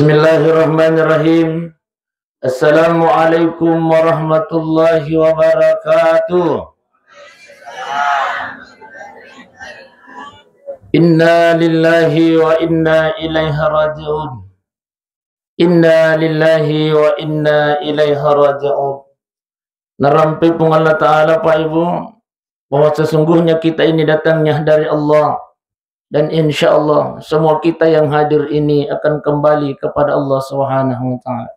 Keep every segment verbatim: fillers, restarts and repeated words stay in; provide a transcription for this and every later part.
Bismillahirrahmanirrahim. Assalamualaikum warahmatullahi wabarakatuh. Inna lillahi wa inna ilaihi raji'un. Inna lillahi wa inna ilaihi raji'un. Narampe Puang Allah Ta'ala, Pak Ibu, bahwa sesungguhnya kita ini datangnya dari Allah. Dan insya Allah, semua kita yang hadir ini akan kembali kepada Allah Subhanahu wa Ta'ala.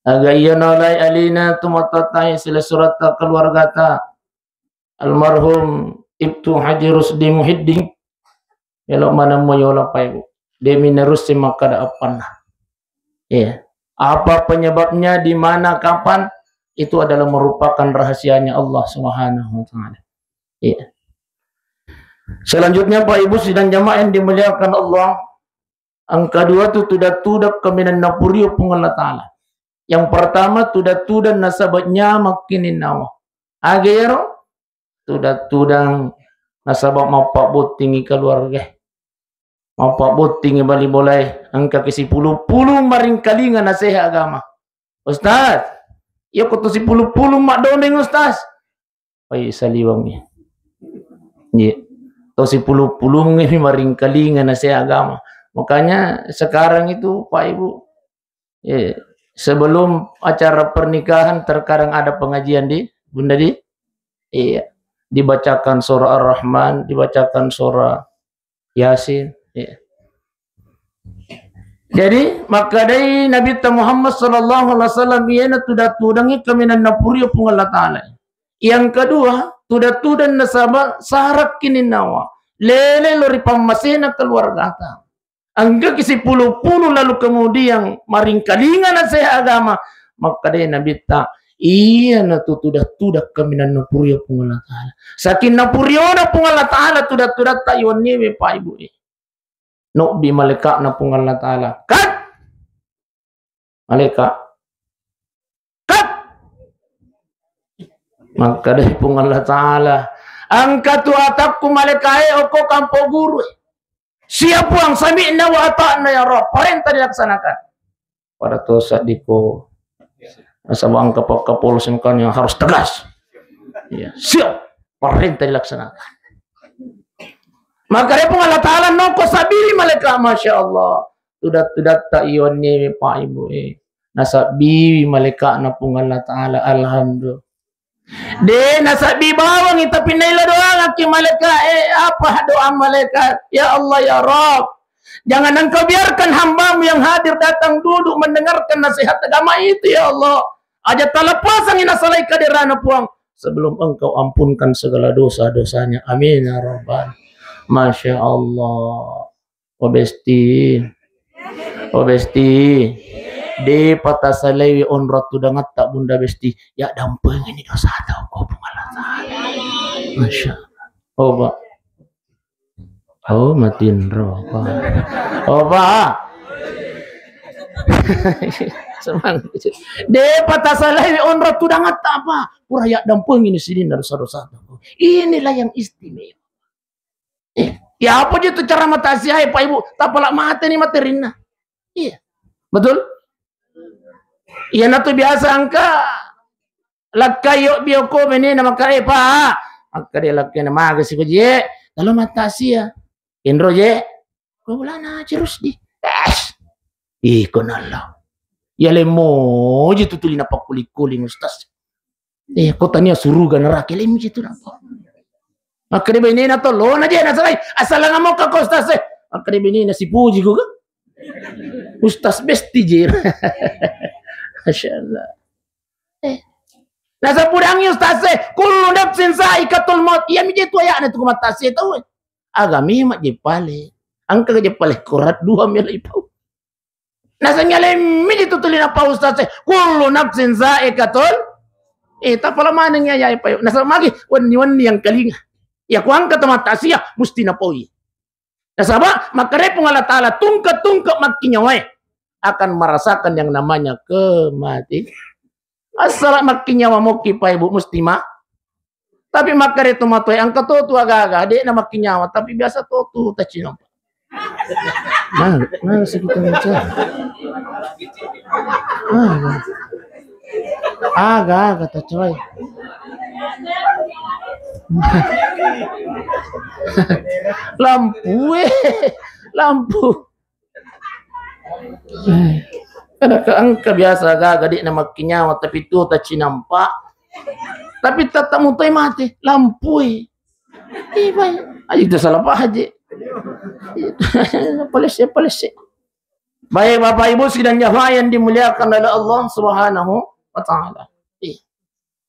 Aga iya nalai alina tu matatai sila surata keluargata. Almarhum Ibtu Haji Rusdi Muhyiddin, melo maneng moyola, Pak Ibu. Demi nerussi makkada appanna. Iya. Apa penyebabnya, di mana, kapan, itu adalah merupakan rahasianya Allah Subhanahu wa Ta'ala. Iya. Selanjutnya, Pak Ibu sidang jamaah yang dimuliakan Allah, engka dua tu tudang-tudang kaminang napurio Puang Allah Ta'ala. Yang pertama, tudang-tudang nasaba nyameng kininnawa. Aga iyaro? Tudang-tudang nasaba mappabbottingi keluarga. Mappabbottingi bali bolae, engka ki sipulung-pulung maringkalinga naseha agama. Ustaz, iya ko to sipulung-pulung maddomeng, Ustaz. Pai saliwengngi. Iya. To sipulung-pulungngi maringkalinga naseha agama. Makanya sekarang itu, Pak Ibu, iya, sebelum acara pernikahan terkadang ada pengajian di Bunda di, iya, dibacakan surah Ar-Rahman, dibacakan surah Yasin, iya. Jadi, makkadai Nabitta Muhammad sallallahu alaihi wasallam, iyana tudang-tudangngi kaminang napurio Puang Allah Ta'ala. Yang kedua, tudang-tudang nasaba sarakkininnawa. Lele lo ri pammasena keluargata. Engkaki sipulung-pulung lalu kemudian maringkalinga naseha agama. Makkadai Nabitta, iyana tu tudang-tudang kaminang napurio Puang Allah Ta'ala. Saking napuriona Puang Allah Ta'ala tudang-tudatta iwenniwe, Pak Ibu, eh. Nobbi malaika'na Puang Allah Ta'ala. Kat! Malaika. Kat! Makkadai Puang Allah Ta'ala, engka tu atakku malaikae, okko kampo guru. Siap Puang, sami'na wa ata'na ya Rabb. Parenta dilaksanakan. Pada to saddiko. Nasaba engka Pak Kapolsek makanya harus tegas. Iya, siap. Parenta dilaksanakan. Makkadai Puang Allah Ta'ala, noko sabbiri malaika, Masya Allah. Tudat-tudatta iwenniwe, Pak Ibu, eh. Nasabbiwi malaika'na Puang Allah Ta'ala, alhamdulillah. De nasabbi bawangi, tapi naila doangakki malaika, eh, apa doa malaikat? Ya Allah, ya Rabb, jangan Engkau biarkan hambamu yang hadir datang duduk mendengarkan nasihat agama itu, ya Allah. Aja talapasangi nasalai kaderana Puang sebelum Engkau ampunkan segala dosa-dosanya. Amin ya Rabbal. Masya Allah. O Besti. O Besti. De patasalaiwi onrong tudangetta Bunda Besti. Ya dampengini dosata ko Puang Allah Ta'ala. Masya Allah. Oh, Pak. Oh, matinro, Pak. Oh, Pak. Semangat. De patasalaiwi onrong tudangetta apa? Pura ya dampengini sininna dosa-dosata. Inilah yang istimewa. Eh, ya apa je tu cara matasiae, Pak Ibu? Tapala mateni materinna. Iya. Betul? Iyanatu biasa engka lakkai yo bioko menena maka, eh, Pak. Maka dia lakkai na maga siko je. Lalu matasia. Inro je. Ko bolana Haji Rusdi. Es. Ih, ko nallo. Ya lemmo je tu tuli napakkuli-kuli Ustaz. Eh, ko tania suruga neraka, lemmi je tu napa. Makkeda benena to, lona je nasalai. Assalanga mokka ko Ustaz, eh. Makkeda benena sipuji ko ka. Ustaz Besti je. Masya Allah. Eh. Nasapudangi Ustaz, eh. Kullu nafsin za'iqatul maut. Iya mi je tu ayana tu ko matase tau, eh. Aga memang je pale. Engka je pale korat dua melai pau. Naseng yalemmi tu tuli napau Ustaz, eh, kullu nafsin za'iqatul. Eh, tapala maneng ya, ya, payo. Naseng magi wenni-wenni yang kalinga. Ya, ku engka to matasia, musti napaui. Nasaba, makkeda Puang Allah Ta'ala, tungke-tungke makkinyawae akan merasakan yang namanya kematian. Assala makkinyawa mokki, Pak Ibu, musti ma-, tapi makkeda tu matoe, engka to tu aga-aga, de na makkinyawa, tapi biasa to tu tacino. Mana, mana sekitar bicara? Aga, aga, aga, tak coy. Lampu, eh, lampu. Kada ka engka biasa gaga de'na makkinyawa, tapi tuo tacinampa. Tapi tetap mutai mati, lampui. Iya, Pak. Aja itu salah Pak Haji. Polisi, polisi. Baik, Bapak Ibu sidang jamaah yang dimuliakan oleh Allah Subhanahu wa Ta'ala. Iya.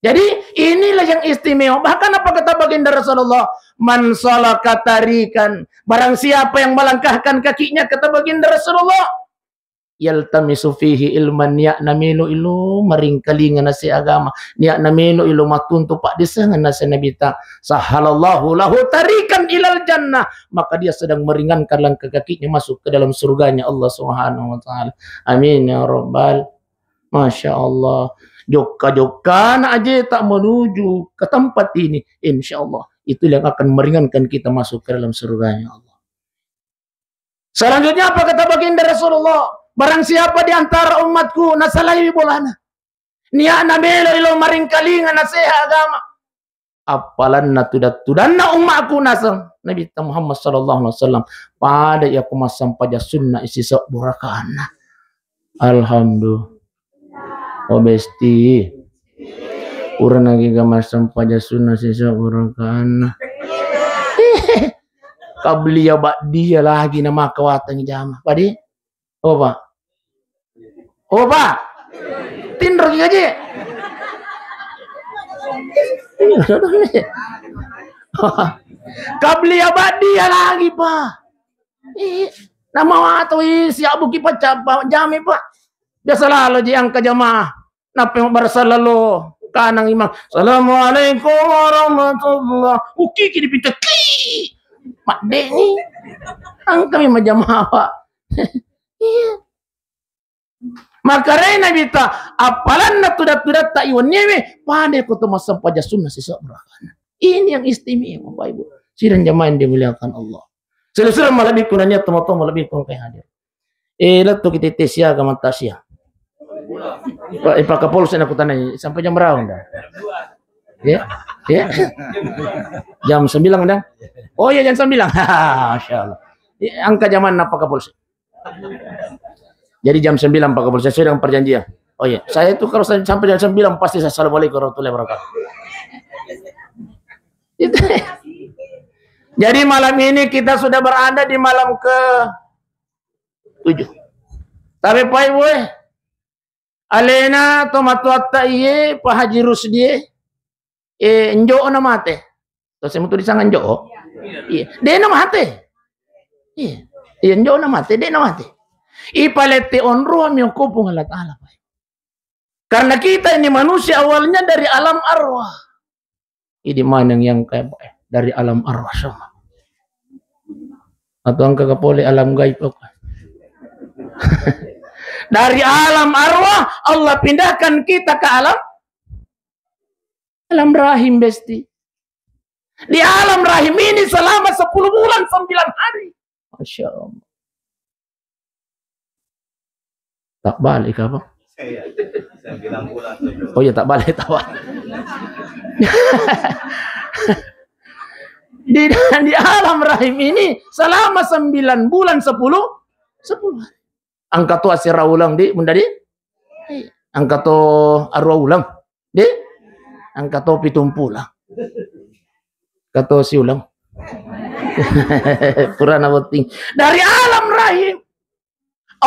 Jadi, inilah yang istimewa. Bahkan apa kata Baginda Rasulullah? "Man salaka tarikan." Barang siapa yang melangkahkan kakinya, kata Baginda Rasulullah, "yaltamisu fihi ilman," nia'na melo ilo maringkalinga nase agama, nia'na melo ilo matuntu paddisengeng nase Nabitta, "sahhalallahu lahu tarikan ilal jannah," maka dia sedang meringankan langkah kakinya masuk ke dalam surganya Allah Subhanahu wa Ta'ala. Amin ya rabbal. Masya Allah. Jokka-jokkana ajeta menuju ke tempat ini, insya Allah itu yang akan meringankan kita masuk ke dalam surganya Allah. Selanjutnya apa kata Baginda Rasulullah? "Barang siapa di antara umatku nasalaiwi bolana, nia'na melo ilo maringkalinga naseha agama, appalanna tudat-tudanna ummaku naseng Nabitta Muhammad sallallahu alaihi wasallam, pada iya ko massempaja sunna sisebbu rakaanna." Alhamdulillah. Oh, besti. Pura nagi ga massempaja sunna sisebbu rakaanna. Qabliyah ba'diyah lagi na maka watang jama. Padi? Oh, Pak. Oh, Pak. Tinro ki gaji. Qabliyah ba'diyah lagi, Pak. Ih, nama watu isi abu ki pacapa jami, Pak. Biasa lalo ji angka jamaah. Nappa mabbarassala lo kanang imam, "Assalamualaikum warahmatullah." Uki ki dipinta ki. Madde ni. Angka mi majamawa. Iya. Maka rena bita, appalanna tudat-tudatta iwenniewe, pada ko to massempaja sunna sisebbu rakaanna. Ini yang istimewa, Bapak Ibu. Sidang jamaah yang dimuliakan Allah. Selesai malebbiku nanya teman-teman malebbiku yang hadir. Eh, lettu kita tes siaga mata siang. Pak, eh, Pak Kapolsek nakutanai sampai jam berapa dah? Ya, ya. Jam sembilan dah. Oh iya, jam sembilan. Masya Allah. Eh, angka jaman apa Kapolsek? Jadi jam sembilan Pak Kapolsek sesuai dengan perjanjian. Oh iya, saya itu kalau saya sampai jam sembilan pasti saya assalamualaikum warahmatullahi wabarakatuh. Itu. Jadi malam ini kita sudah berada di malam ke tujuh. Tapi Pak Ibu, eh, alena tomatoatta iye, Pak Haji Rusdi, eh, eh, njo'o na mate. To semutu disanga njo'o? Iya. De' na mate. Iya. Iya, njo'o na mate, de' na mate. Ipalette onroang mi okko Puang Allah Ta'ala, Pak. Karena kita ini manusia awalnya dari alam arwah. Idi maneng yang kayak, eh, dari alam arwah sama. Atau angka kapole alam gaib apa? Dari alam arwah, Allah pindahkan kita ke alam, alam rahim, besti. Di alam rahim ini selama sepuluh bulan sembilan hari. Masya Allah. Tak balik apa? Iya. Sembilan bulan. Oh iya, tak balik, tak balik. Di, di alam rahim ini selama sembilan bulan sepuluh, sepuluh hari. Angka to asera ulang di, Bunda di? Angka to arua ulang. Di? Angka to pitung pulang. Kato siulang. Purana botting. Dari alam rahim,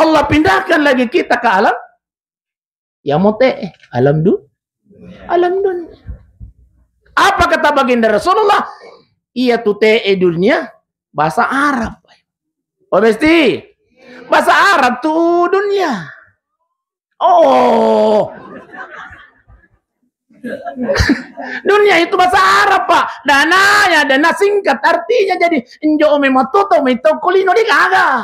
Allah pindahkan lagi kita ke alam, ya mote, alam du-, alam dunia. Apa kata Baginda Rasulullah? Iya tu te dunia, bahasa Arab. Oh, besti. Bahasa Arab tu dunia. Oh. Dunia itu bahasa Arab, Pak. Dana ya, dana singkat. Artinya jadi, njo memang toto mai tau kolino, de gaga.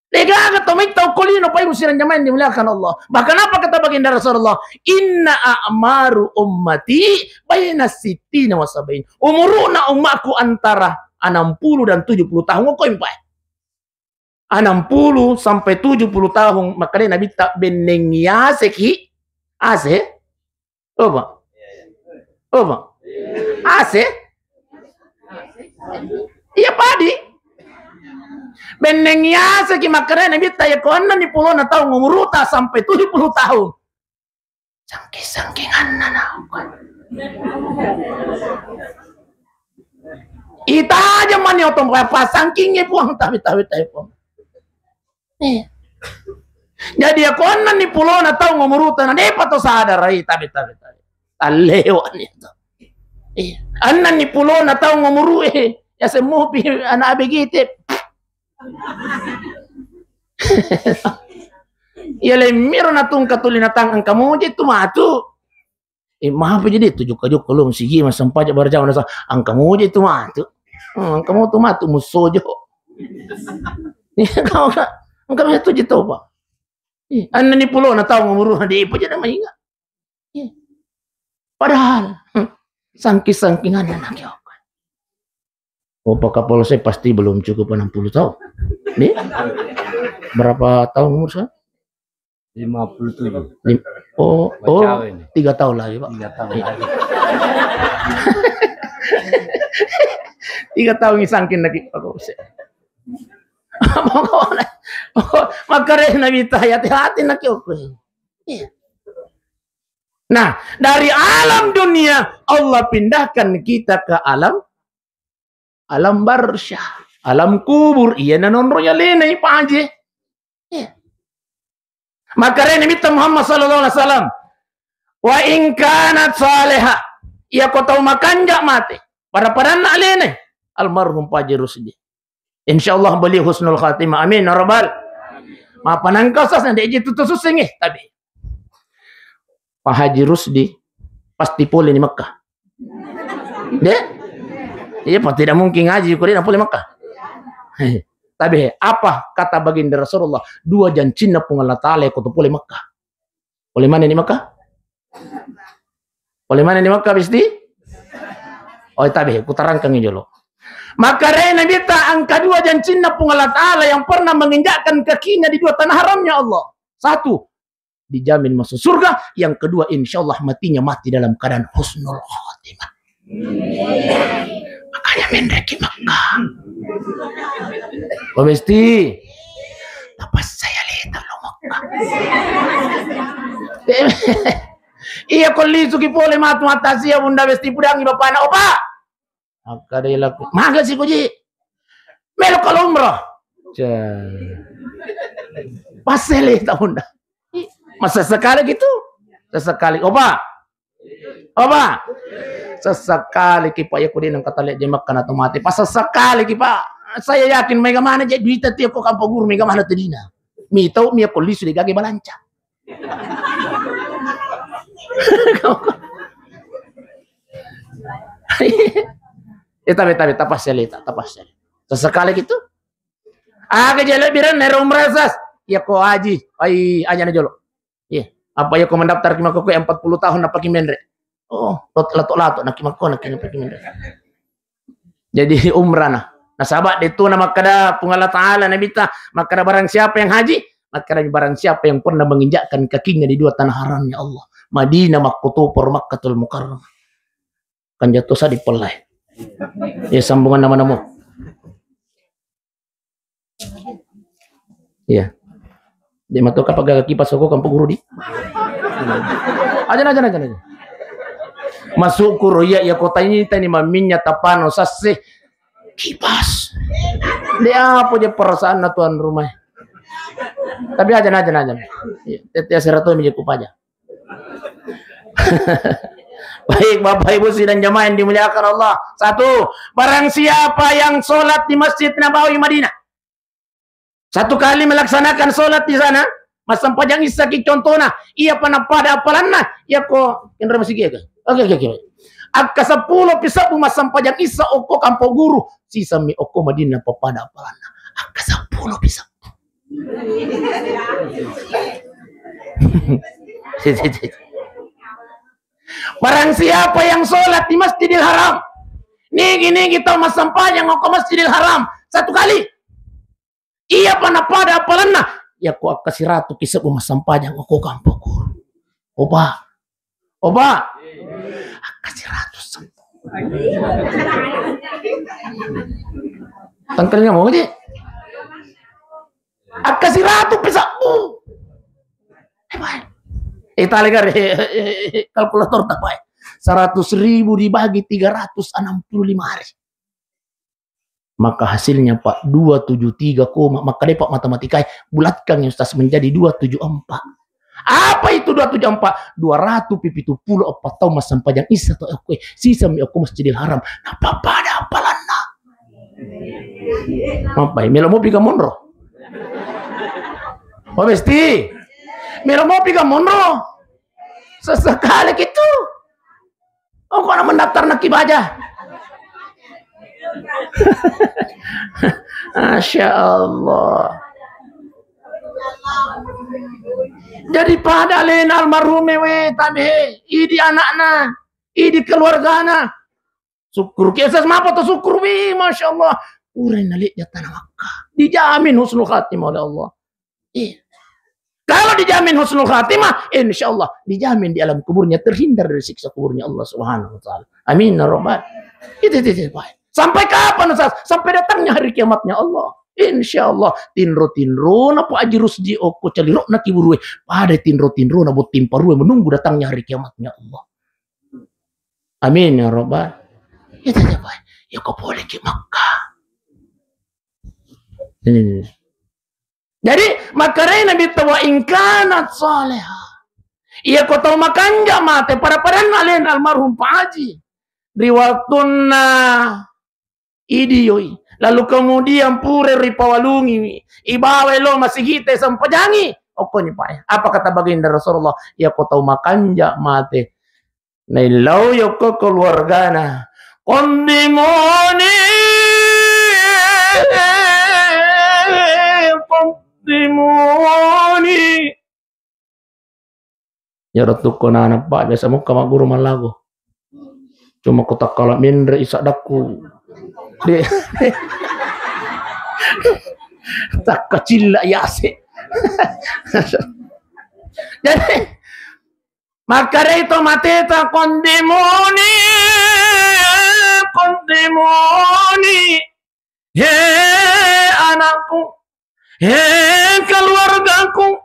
De gaga to mai tau kolino, Pak Ibu sidang jamaah yang dimuliakan Allah. Bahkan apa kata Baginda Rasulullah? "Inna a'maru ummati baina sittina wa sabain." Umuruna ummaku antara enam puluh dan tujuh puluh tahun. Kok impai? enam puluh sampai tujuh puluh tahun, makanya Nabi tak benneng yaseki, ase, apa? Apa? Ase? Iya, padi. Benneng yaseki, makanya Nabi tak ya konna ni pulona tahun umuruta sampai tujuh puluh tahun. Sangking-sangkinganna na. Ita aja mani otong pasangkingi puang, tapi, tapi, tapi puang. Eh. Jadi ya konna ni pulona tahun umuruta na depa to sadar, eh, tapi, tapi, tapi. Tallewa ni to. Eh. Anna ni pulona tahun umuru, eh. Ya semupi anak abegite. Iya lemmiro natungka tuli natang engka moje tu matu. Eh, maaf jadi tu jokka-jokka lo sigi massempajang barjama nasa engka moje tu matu. Hmm, engka mo tu matu musojo. Iya, kau ka, engka mo tu jito, Pak. Eh, anna ni pulona tahun umuru di ipo jadi mainga. Iya. Padahal, hmm, sangking-sangkinganna nake oka. Oh, Pak Kapolsek pasti belum cukup enam puluh tahun. Nih? Berapa tahun umur saya? Lima puluh tujuh. Lim-, oh, oh, tiga tahun lagi, Pak. Tiga tahun lagi. Tiga tahun ni sangking lagi, Pak Kapolsek. Makanya Nabi ta hati-hati nake oka. Iya. Nah, dari alam dunia, Allah pindahkan kita ke alam, alam barsyah, alam kubur. Iya nanonro ya lena ipaje. Iya. Makanya Nabi Muhammad sallallahu alaihi wasallam, "Wa in kanat salihah." Iya ko tau makanja mate. Pada-padanna alena, almarhum Paji Rusdi. Insyaallah beliau husnul khatimah. Amin ya rabbal. Mapanangka sas na deji tutu suseng, eh, tapi Pak Haji Rusdi pasti pole ni Mekah. De? Iya, pasti tidak mungkin ngaji ko de na pole Mekah. Tapi apa kata baginda Rasulullah? Dua jancinna Puang Allah Taala ko to pole Mekah. Pole mana ni Mekah? Pole mana ni Mekah, Besti? Oh, tabe, kutarangkangi jolo. Maka rai Nabi ta engka dua jancinna Puang Allah Taala yang pernah menginjakkan kakinya di dua tanah haramnya Allah. Satu, dijamin masuk surga. Yang kedua, insya Allah matinya mati dalam keadaan husnul khatimah. Makanya menreki Mekah. Oh, Besti. Tapas saya lihat lo Mekah. Iya, ko lisuki pole matu mata sia Bunda Besti pudangi bapana, "Opa." Akkadai laku, "Maga si ko ji?" "Melo kalau umroh." Cah. Pasele ta Bunda. Masa sekali gitu? Sesekali. Opa. Opa. Sesekali ki Pak, ya kudinang kata lihat jemak kana to mate. Pas sesekali ki Pak. Saya yakin mega mana je duita tio ko kampo guru mega mana tedina. Mi tau mi ko lisu de gage balanca. Eh, tabe, tabe, tapas ya, Leta, tapas ya. Sesekali gitu. Aga jele biran nero umrah sas. Ya ko aji. Ai, aja na jolo. Iya. Apa ya ko mendaftar ki mako ko empat puluh tahun apa ki menre. Oh, lot-, lato-lato naki mako naki apa ki menre. Jadi umrah nah. Nasaba de tu na makkada Puang Allah Taala Nabi ta, makkada barang siapa yang haji, makkada barang siapa yang pernah menginjakkan kakinya di dua tanah haramnya Allah, Madinah, Makkutupo, Makkatul Mukarramah. Kan jatuh sa dipellai. Ya sambungan nama-nama. Iya. De matoka pagaga kipas ko kampo guru di. Aja, aja, aja, aja. Masuk kuro iya, iya kota ini tani maminnya tapano sasse kipas. De apa je perasaan na tuan rumah. Tapi aja, aja, aja. Iya, tete asera to mi je kupaja. Baik, Bapak Ibu sidang jamaah yang dimuliakan Allah. Satu, barang siapa yang sholat di Masjid Nabawi Madinah, satu kali melaksanakan sholat di sana, massempajang isya ki contohna, iya pa napada apalanna, iya ko kenre masigi ya. Oke, oke, oke. Akka seppulo pi sebbu massempajang isya okko kampo guru, sisami okko Madinah papada apalanna. Akka seppulo pi sebbu. Barang siapa yang sholat di Masjidil Haram, nigi-nigi tau massempajang okko Masjidil Haram satu kali, Iyapa napada apalanna? Iyako akkasiratu ki sebbu massampajang okko kampokku. Oba. Oba. Akkasiratu sebbu. Tangkalnya mau aja. Akkasiratu pi sebbu. Eh, Pak. Eh, tale gare, kalkulator ta, Pak. Seratus ribu dibagi tiga ratus enam puluh lima hari. Maka hasilnya, Pak, dua tujuh tiga koma, maka deh, Pak, matematika, bulatkan ya, Ustaz, menjadi dua tujuh empat. Apa itu dua tujuh empat? Dua ratus pitu puluh empat tahun massampajang Isya to, oke. Sisa mi okko Masjidil Haram. Napa pada apalanna? Apa? Melo mopi ka monro? Oh, besti. Melo mopi ka monro? Sesekali gitu. Oh, kok mendaftar nak baja? Masya Allah. Jadi pada alena almarhum we tabe, idi anakna, idi keluargana. Syukur. Kiasa semapa tu syukur, wih, Masya Allah. Urai nalik jatana Makkah. Dijamin husnul khatimah oleh Allah. Iya. Kalau dijamin husnul khatimah, insya Allah dijamin di alam kuburnya terhindar dari siksa kuburnya Allah Subhanahu wa Ta'ala. Amin ya Rabbal. Itu, itu, itu, Pak. Sampai kapan, Ustaz? Sampai datangnya hari kiamatnya Allah. Insya Allah, tinro-tinro na Pak Haji Rusdi okko calirok na kiburue. Pada tinro-tinro na botting parue menunggu datangnya hari kiamatnya Allah. Amin ya Rabbal. Itu aja, Pak. Ya, kau boleh ke Makkah. Ini. Jadi, makkedai Nabitta, "Wa in kanat salihah." Iya ko tau makanja mate, pada-padanna alena almarhum Pak Haji. Ri wattunna idioi. Lalu kemudian pura ripawalungi, ibawai lo masigita sampajangi. Okkoni, Pak, ya. Apa kata baginda Rasulullah? Iya ko tau makanja mate. Naillau yokko keluargana. Qaddimuni, qaddimuni. Ya, rottukko nana, Pak, biasa mukka magguru mallago. Cuma ko takkala menre isadakku. De-, takkacilla yase. Jadi, makkedai to mateta, "Qaddimuni, qaddimuni." He anakku, he keluargaku,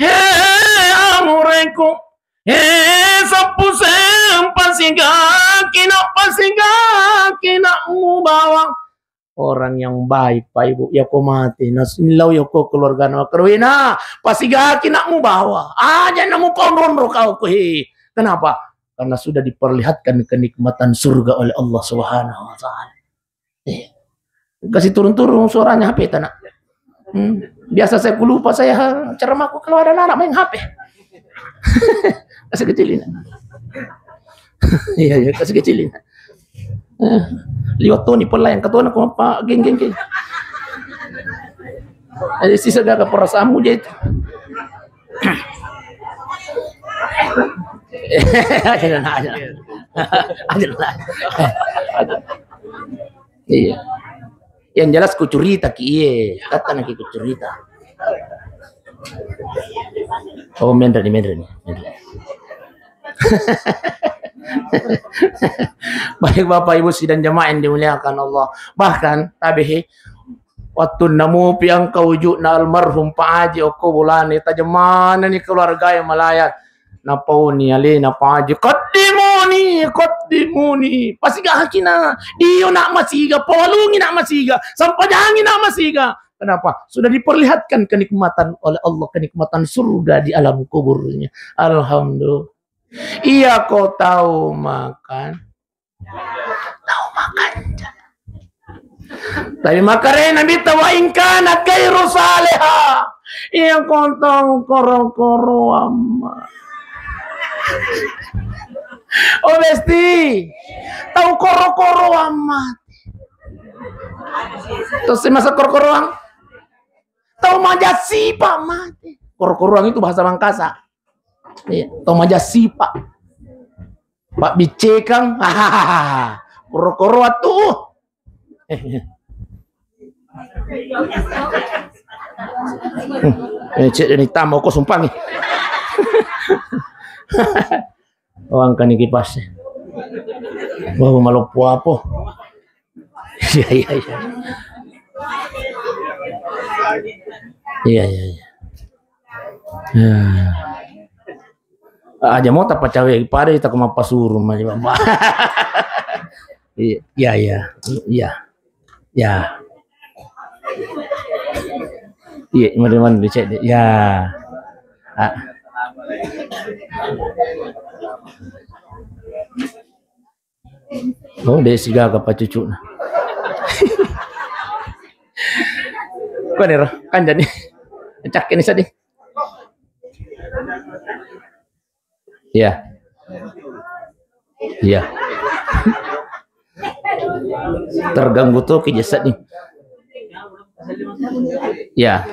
he amureku, he seppu seng, pasigaki nak, pasigaki nak mubawa. Orang yang baik, Pak Ibu, ya ko mate, nasillau ya ko keluargana, makkedai, "Wina, pasigaki nak mubawa. Aja nak mukonronro kau ko, he." Kenapa? Karena sudah diperlihatkan kenikmatan surga oleh Allah Subhanahu wa Ta'ala. Eh, kasih turun-turun suaranya H P ta, Nak. Hmm, biasa saya lupa saya ceramahku kalau ada anak main H P. Kasih kecilin. Iya, iya, kasih kecilin. Eh, liwat Toni pella yang ketona ko apa, geng, geng, geng. Eh, sisa gaga perasaanmu je itu. Aja lah, aja lah. Aja lah. Iya. Yang jelas ku curita ki, iye. Kata naki ku curita. Oh, menre ni, menre ni. Menre. Baik, Bapak, Ibu, sidang jamaah yang dimuliakan Allah. Bahkan, tabehe, wattunna mupi engka wujudna almarhum Pak Haji okko bolana, tajeng manenni keluarga yang melayat. Napauni alena Pak Haji, "Qaddimuni, qaddimuni." Pasigaki na, dio nak masiga, pawalungi nak masiga, sampajangi nak masiga. Kenapa? Sudah diperlihatkan kenikmatan oleh Allah, kenikmatan surga di alam kuburnya. Alhamdulillah. Iya ko tau makan. Tau makan. Tapi makkedai Nabitta, "Wa in kanat ghairu salihah." Iya ko tau koro-koroang ma-. Oh, besti. Tau koro-koroang mate. Terus masa koro-koroang? Tau maja sipa mate. Koro-koroang itu bahasa Mangkasa. Iya, tau maja sipa. Pak Bicekang, koro-koro atuh. Eh, eh. Hmm. Eh, cek ni tambah kau sumpangi. Oh, engkani kipas. Wah, maloppo apa? Iya, iya, iya. Iya, iya, iya. Ya. Aja mau tak pacawe pada kita ke mapasuru mah, Bapak. Iya, iya, iya. Iya. Ya. Iya, mari, mari dicek deh. Ya. Ah. Oh, de sigaga pacucuna. Kau nih, Roh, kan jadi. Cak ini sedih. Iya. Iya. Terganggu tuh ki jasad nih. Iya.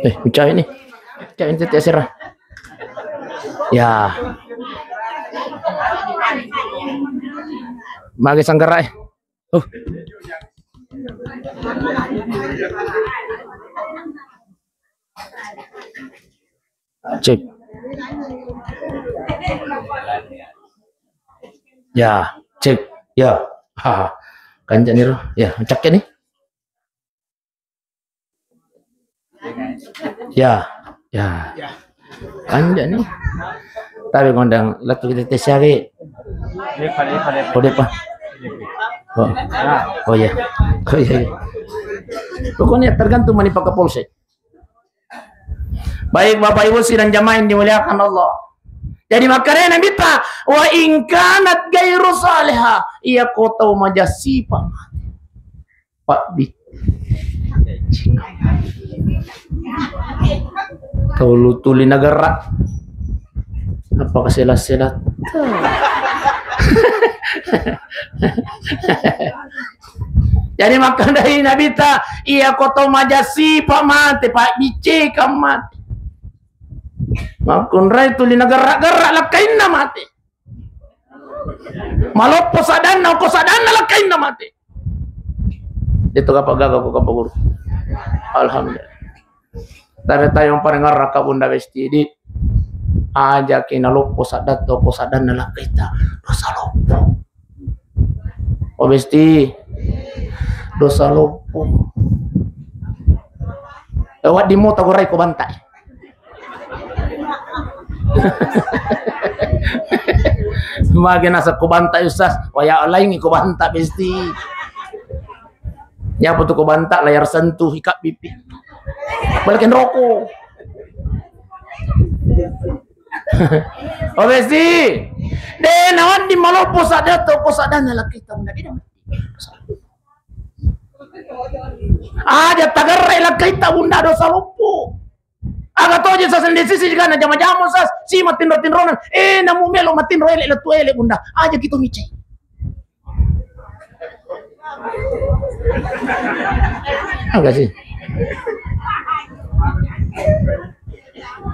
Eh, ucai nih. Ucai ini tete serah. Ya. Magi sanggarai. Oh. Cek. Ya, cek. Ya. Haha. Kanjani ro. Ya, cek ini. Ya, ya. Anja ni. Tapi ngondang latu kita tes lagi. Oh, depa. Oh. Oh, iya. Oh, iya, iya. Pokoknya tergantung mani Pak Kapolsek. Baik, Bapak Ibu sidang jamaah yang dimuliakan Allah. Jadi, makanya Nabi ta, "Wa in kanat gairu salihah," iya ko tau maja sipa. Pak Bi. Tulu tuli nagarra. Apa kasela-sela? Jadi makkadai Nabi ta, iya ko to maja sipa mate, Pak, bicekang mate. Makkunrai tuli nagarra-garra lakkainna mate. Maloppo sadanna, ko sadanna lakkainna mate. Itu kapang gaga ko kapang guru. Alhamdulillah. Tare tayong parengngerraka Bunda Besti di. Aja ki naloppo saddatto, ko sadanna lakkaita. Dosa loppo. O Besti. Dosa loppo. Eh, waddi mo tagorai ko bantai. Mage nasa ko banta, Ustaz? Waya laingi ko banta, Besti. Ya, apa tu ko banta, layar sentuh, ikap pipi. Balikin rokok. Oh, Besti. De, nawan di malopo sadda to, ko sadda na lakkaita, Bunda. De, aja tagarrai lakkaita, Bunda, dosa loppo. Aga toje saseng de sisi jigana jama-jama sas, si matinro-tinronan. Eh, namu melo matinro ele, lettu ele, Bunda. Aja kita mice. Aga sih.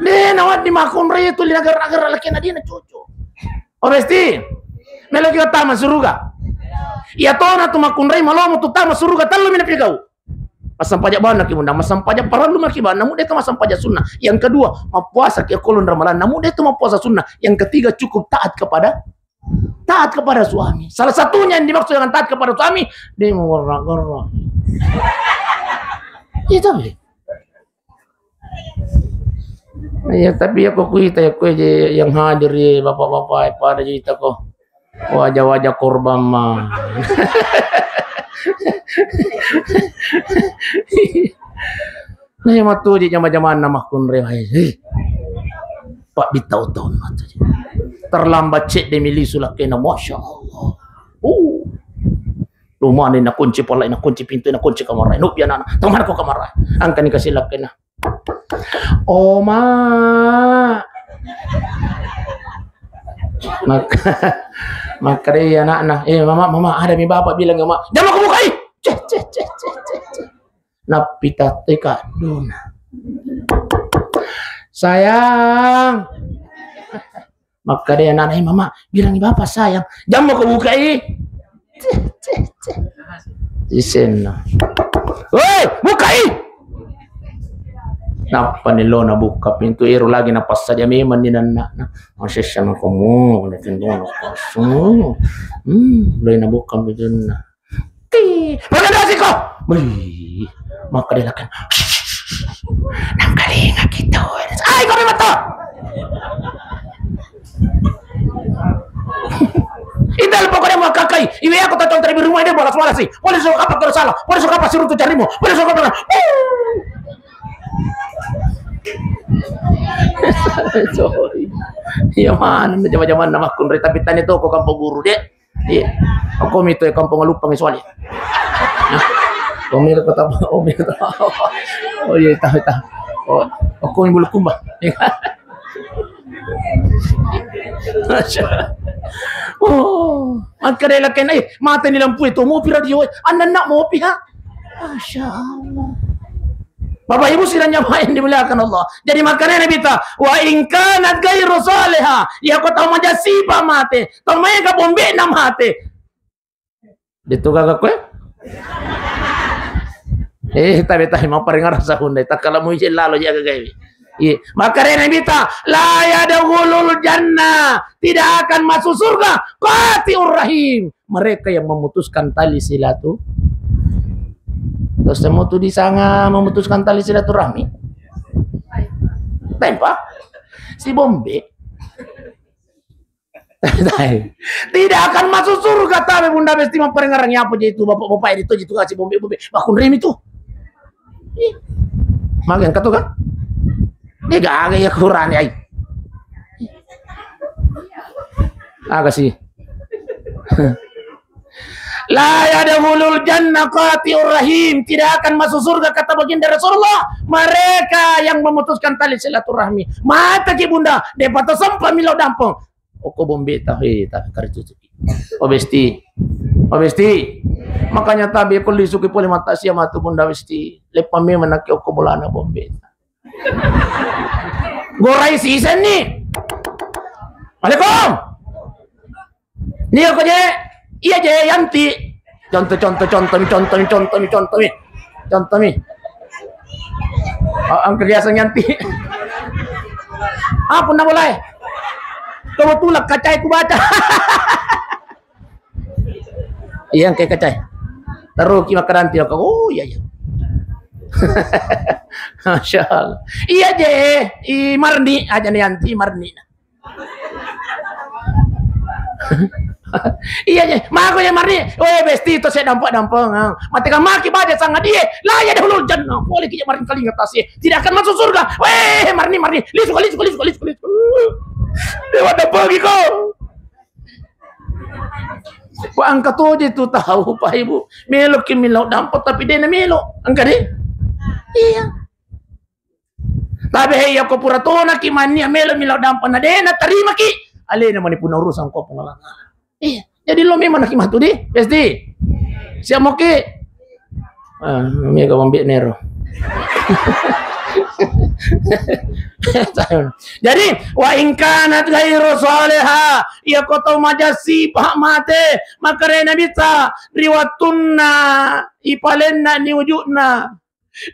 De, nawaddi makkunrai tuli nagarra-garra lakkainna, de na cocok. Oh, Besti. Melo ki tama suruga. Iya tona tu makkunrai malomo tu tama suruga, tellu mi napigau. Massampajang bawang naki, Bunda, massampajang parellu maki, Bang. Namu de to massampajang sunnah. Yang kedua, mappuasa ki okko uleng Ramalang. Namu de to mappuasa sunnah. Yang ketiga, cukup taat kepada, taat kepada suami. Salah satunya yang dimaksud dengan taat kepada suami, de magarra-garra. Itu. Iya, tapi ya kok kuita ya kue je yang hadir ya, bapak-bapak, pada cerita kok. Wajah-wajah korban mah. Nah, yang matu je jama-jama anak makkunrai. Hei. Pak bitau tahun matu je. Terlambat cek demi lisu lakkainna, Masya Allah. Uh. Rumah ni nakunci, pala nakunci pintu, nakunci kamar. Nuk biar anak. Teman aku kamar. Angkani kasih lakkainna. Oma. Maka, maka dia anaknya, "Eh, Mama, Mama, ada mi Bapak bilang, Mama." "Jangan kau bukai." Cek, cek, cek, cek, cek, cek. Napita teka dona. "Sayang." Maka dia anaknya, "Eh, Mama, bilang Bapak, sayang." "Jangan kau bukai." Cek, cek, cek. Sisenna. Woi, bukai! Nappa ni lo nabuka pintu, ero lagi napassadia memang ni nanna'na. Masessa makomo, na pintu na kosong. Hmm, lo nabuka pintunna. Ti, pada dasi ko. Wih, maka dia lakan. Nang kalinga kita. Ai, kau memang tahu. Idal pokoknya mau kakai. Iwe aku tak contoh di rumah ini balas-balas sih. Polisi suka apa kalau salah? Polisi suka apa suruh tuh carimu? Polisi suka apa? Sorry. Iya mana zaman-zaman nama kunri tapi tani toko kampung guru deh. Iya. Aku mito kampung lupa ngi soalnya. Omi kata, omi kata. Oh iya, tahu tahu. Oh, aku yang bulu kumba. Oh, angka dela kena, eh, mata ni lampu itu, mopi radio, anak-anak mopi ha. Masya Allah. Bapak Ibu sidang jamaah yang dimuliakan Allah. Jadi makanya Nabi ta, wa in kanat ghairu salihah. Ya kau tahu majasipa mate, tahu main ka bombe na mate. Itu kagak kue? Eh, tapi tapi mau paling ngerasa hundai. Tak kalau mau izin lalu jaga gawe. Iya, makanya Nabi ta, la yadkhulul jannah, tidak akan masuk surga qati'ur rahim, mereka yang memutuskan tali silatu. Terus semua tuh disanga memutuskan tali silaturahmi. Tempa si bombe. Tidak akan masuk surga tabe bunda besti maparengarang apa je itu bapak-bapak itu je itu kasih bombe bombe bakun remi tuh. Ih. Magang katu kan? Dia gaga ya kurani ai. Aga sih. La yadkhulul jannah qati'ur rahim, tidak akan masuk surga kata baginda Rasulullah mereka yang memutuskan tali silaturahmi. Mata ki bunda, depata sempa milo dampong. Oko bombe ta, he ta kari tutupi. O besti. O besti. Makanya tabe ko lisuki pole mata sia matu bunda besti. Lepa memang nake oko bolana bombe ta. Gorai sisen ni. Alaikum. Ni ko je. Iya je Yanti. Contoh contoh contoh mi contoh mi contoh mi contoh mi. Contoh mi. Oh, angka biasa Yanti. Apa nak boleh? Kebetulan kacai ku baca. Iya, angka kacai. Taruh ki makanan tiap. Oh iya iya. Masya Allah. Iya je, i Marni aja nih Yanti Marni. Iya je, mako ya Marni. Weh besti to saya dampak-dampak. Mati kamaki baca sangat dia. La yadkhulul jannah. Boleh ki Marni kalinga tasi. Tidak akan masuk surga. Weh Marni Marni. Lisu lisu lisu lisu lisu. Dewa dampak kau. Wa angka toje tu tahu Pak Ibu. Melo ki milau dampo tapi dena melo. Angka de. Iya. Tapi hei yako pura tona ki mania melo milau dampo na dena tarima ki. Alena mani puna urusan ko pengalaman. Iya. Jadi lo memang naki matu di. Pasti. Siamo ki. Ah, mega mambi nero. Jadi, wa in kanat ghairu salihah, iya ko tau majasipa mate, maka rena bisa riwattunna ipalenna ni ujukna.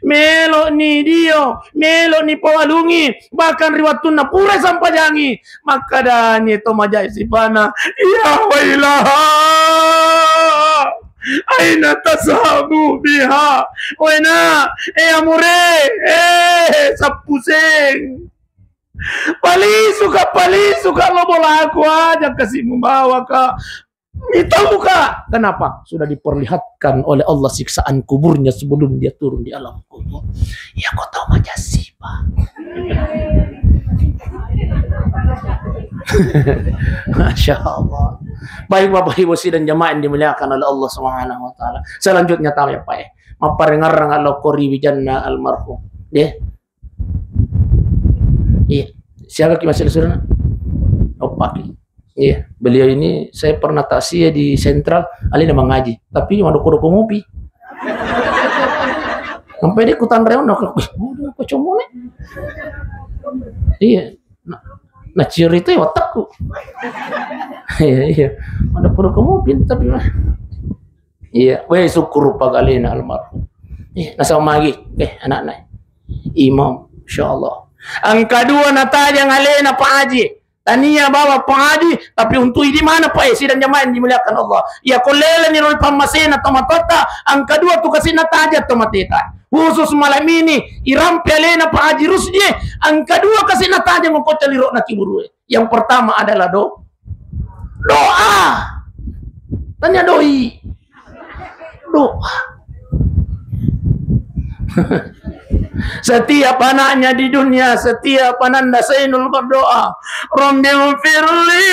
Melo ni dio, melo ni pawalungi, bahkan riwattunna pura sampajangi, makkadani to majasipana, ya wailaha. Aina tashabu biha. Wena, eh amure, eh sappuseng. Palisuka, palisuka lo bolaku aja kasih membawaka. Mitauka. Kenapa? Sudah diperlihatkan oleh Allah siksaan kuburnya sebelum dia turun di alam kubur. Ya kau tahu majasipa. Masya Allah. Baik Bapak Ibu sidang jamaah yang dimuliakan oleh Allah Subhanahu wa taala. Selanjutnya tahu ya Pak ya. Mapparengarang Allah kori wijanna almarhum. Ya. Iya. Siapa ki masih surna? Opa ki. Iya, beliau ini saya pernah takziah di Sentral, alena mengaji, tapi madoko-doko mopi. Sampai dia kutanreo nak, "Wih, waduh, apa cuma nih?" Iya. Nah, nah, ciur itu ya otakku. Iya, iya. Ada pura komo pintar juga. Iya, weh, syukur pagalena almarhum. Eh, nasaba magi, eh, anakna. Imam, insyaallah. Angka dua natajang alena Pak Haji. Tania bawa Pak Haji, tapi untuk idi mana Pak, eh, sidang jamaah yang dimuliakan Allah. Ya kolele ni roli pammasena tomatotta, angka dua tu kasih natajang tomateta. Khusus malam ini, irampe alena Pak Haji Rusdi, angka dua kasih natajang mengkocok lirok na kiburu. Yang pertama adalah do-, doa. Tania doi. Doa. Setiap anaknya di dunia, setiap ananda Zainul berdoa, "Rabbighfirli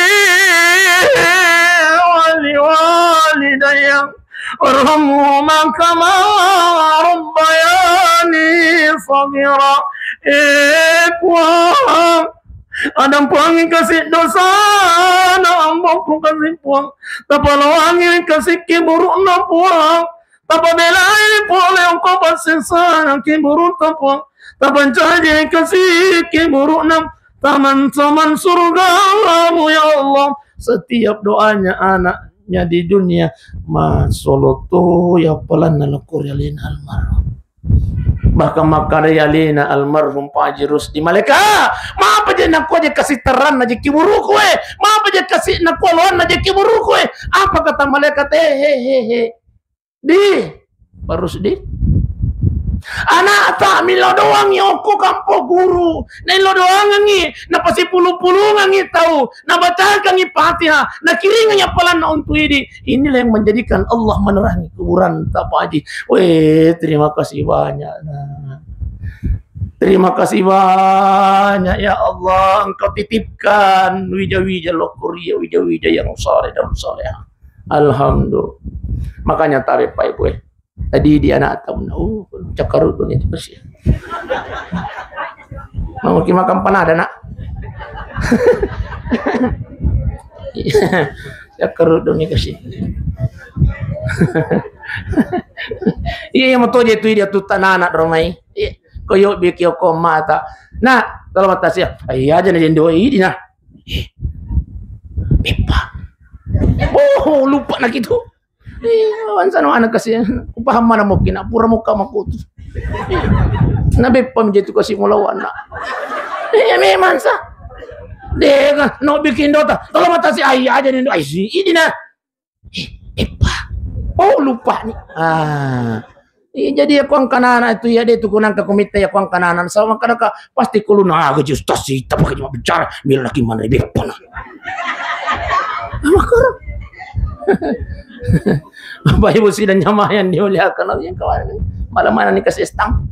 waliwalidayya warhamhuma kama rabbayani shaghira." Eh, Puang, adampangi kasi dosana amboku kasi, Puang. Tapaloangi kasi kiburukna, Puang. Tapabelai pole engkau passessana kiburutta, Puang. Tapancaji kasi kiburukna taman-taman surgamu, ya Allah. Setiap doanya anaknya di dunia, masoloto ya palanna lokori alena almarhum. Bahkan makkada alena almarhum Pak Haji Rusdi, "Malaika, mapa je nakua je kasi terranna je kiburuku, eh? Mapa je kasi nakua loanna je kiburuku, eh?" Apa kata malaikat? "Eh, he, he, he. Di, Pak Rusdi. Anakta millau doangi okko kampo guru. Naillau doangengi, napasipulung-pulungengi tau, nabacakangi Fatihah, nakiringengi appalanna untu idi. Inilah yang menjadikan Allah menerangi kuburanta, Pak Haji." Weh, terima kasih banyak, Nak. Terima kasih banyak, ya Allah, Engkau titipkan wija-wija lokori, wija-wija yang saleh dan salehah. Alhamdulillah. Makanya tabe, Pak Ibu, eh. Tadi di anak tahu, oh, cakkarut tu ni, terus ya. Mau ki makan panada, Nak? Cakkarut tu ni kasi. Iya, iya, moto je tu dia tu tanana romai. Iya. Koyo biki oko mata. Nah, kalau mata sia, iya aja na jendo idi, nah. Eh, beppa. Oh, lupa nak itu. Iya, mansa no anak kasi. Kupaham mana mungkin, nak pura muka makutu. Na beppa menjadi tu kasi mulawan, nak. Iya, memang sa. Dega, no bikin dota. Kalau mata sia, iya aja na jendo. Ai si, idi, nah. Eh, eppa. Oh, lupa ni. Ah. Iya, jadi ya kuang kanana itu ya, de tu kunang ka kumitta ya kuang kanana. Sama kada ka pasti kuluna aga ji ustaz si, tapi cuma bicara, mila lagi mana beppa na. Makara. Bapak Ibu sidang jamaah yang dimuliakan Allah, yang kawan. Malam mana nih kasih stang?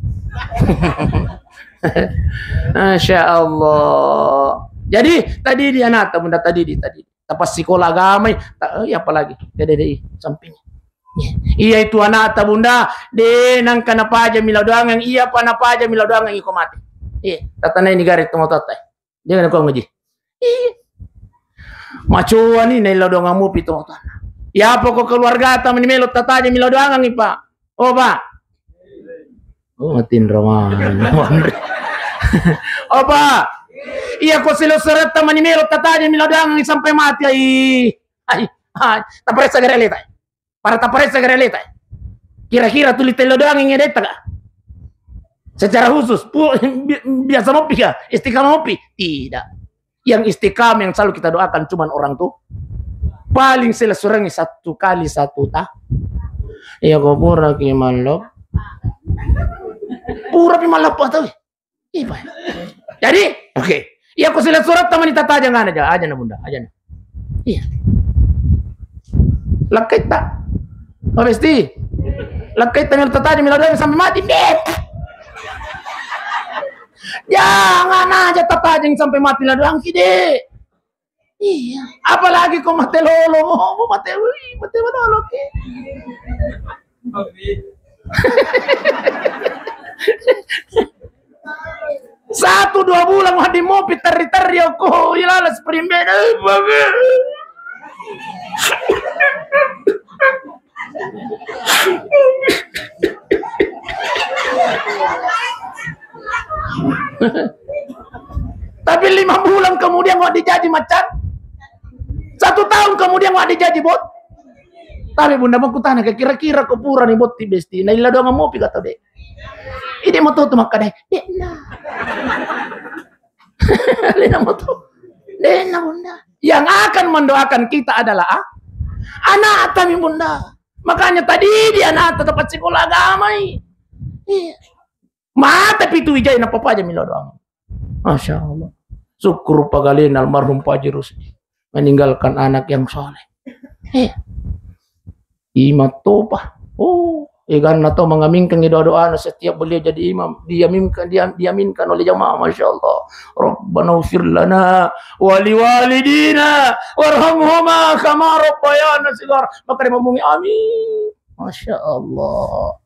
Masya Allah. Jadi tadi di anak, Bunda, tadi di, tadi. Tapassikola agamai, ta-, eh, iya apalagi? Dede, dei, samping. Iya itu anakta, Bunda, de nangka napaja millau doangeng, iya pa napaja millau doangeng iko mate. Iya, tatanai negara itu mau tatai. Dia kena kau ngaji. Iya. Macoa ni naillau doangeng mupi to tana. Iya poko keluargata mani melo tataja millau doangeng, Pak. Oh, Pak. Oh, matinro mani. Oh, Pak. Iya ko silessuretta mani melo tataja millau doangeng sampai mati, ai. Ai, ai. Taparessa gare leta. Para taparessa gare leta. Kira-kira tuli tello doangeng edetta ka? Secara khusus, pu-, bi-, biasa mopi ka? Istiqamah mopi? Tidak. Yang istiqamah yang selalu kita doakan cuman orang tua. Paling silessurengi satu kali satu ta-, iya ko pura ki mallo. Pura pi mallo apa tau? Iya, Pak. Jadi, oke. Iya ko silessuretta mani tataja ngana aja, aja na, Bunda, aja na. Iya. Lakkaitta. Oh, besti. Lakkaitta mani tataja millau doangeng sampai mati. Dek. Jangan aja tatajeng sampai mati la doangki, Dek. Iya. Apalagi ko mate lolo, mo, mo mate, wih, mate lolo ki. Satu dua bulan wadi mopi terri-terri oko, ilala spring bed, eh, bagus. Tapi lima bulan kemudian mau dijaji macan. Satu tahun kemudian mau dijaji bot. Tapi Bunda, makkutana ke, kira-kira ko purani botti besti, na illa doang mopi kata de. Ide moto tu makkada, de'na. Lena moto. De'na, Bunda. Yang akan mendoakan kita adalah, ah, anak tami, Bunda. Makanya tadi dia anak tetap sekolah agamai. Iya. Mata pitu ijai na papa aja milo doang. Masya Allah. Syukur pagalena almarhum Pak Haji Rusdi meninggalkan anak yang soleh. Eh. Imam topa. Oh, eganna to mengaminkan doa-doa setiap beliau jadi imam. Diaminkan, dia, diaminkan oleh jamaah. Masya Allah. Rabbana ufir lana wali walidina warhamhuma kama rabbayana sighara. Maka dia ngomong, amin. Masya Allah.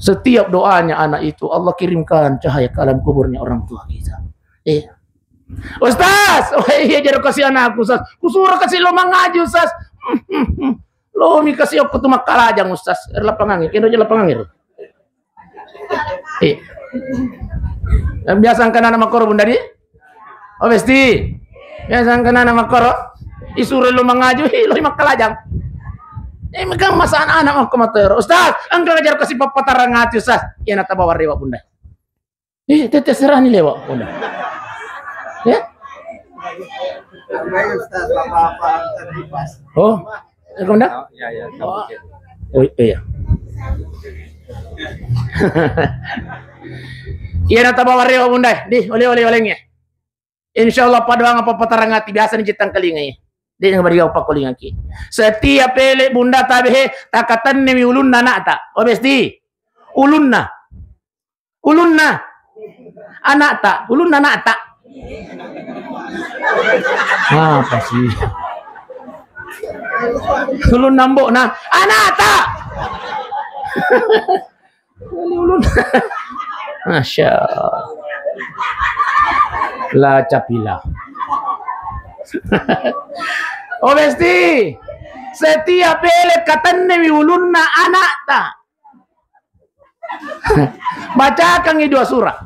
Setiap doanya anak itu, Allah kirimkan cahaya ke alam kuburnya orang tua kita. Iya. Ustaz, oh iya, jaro kasih anakku, Ustaz. Kusuro kasih lo mangaji, Ustaz. Lo mi kasih aku tu makkalajang, Ustaz. Er lapangan, kendo je lapangan. Eh. Biasa angkana anak makkoro, Bunda, di? Oh, besti. Biasa angkana anak makkoro. Isuro lo mangaji, hi, lo makkalajang. Eh, mega masa anak makko matero. Ustaz, engka ngajar kasih papatarang ati, Ustaz. Iya, nata bawa rewa, Bunda. Eh, tete serani lewa, Bunda. Ya? Baik, Ustaz, apa-apa, Ustaz, pas. Oh, Bunda? Oh, iya, iya, tahu, oke. Oh, iya. Iya, nata bawa rewa, Bunda. Di, oleh-oleh, olehnya. Insya Allah, padoang apa patarang ati biasa ni citang kelingai. Dia yang beri apa kelingai. Setiap pele Bunda tabehe, takatanni mi ulunna anak tak. Oh, besti. Ulunna. Ulunna. Anak tak. Ulunna anak tak. Apa sih? Ulunna mbok na. Anak tak. Masya Allah. La capila. Oh, besti. Setiap bele katennewi ulunna anakta. Bacakangi dua surah.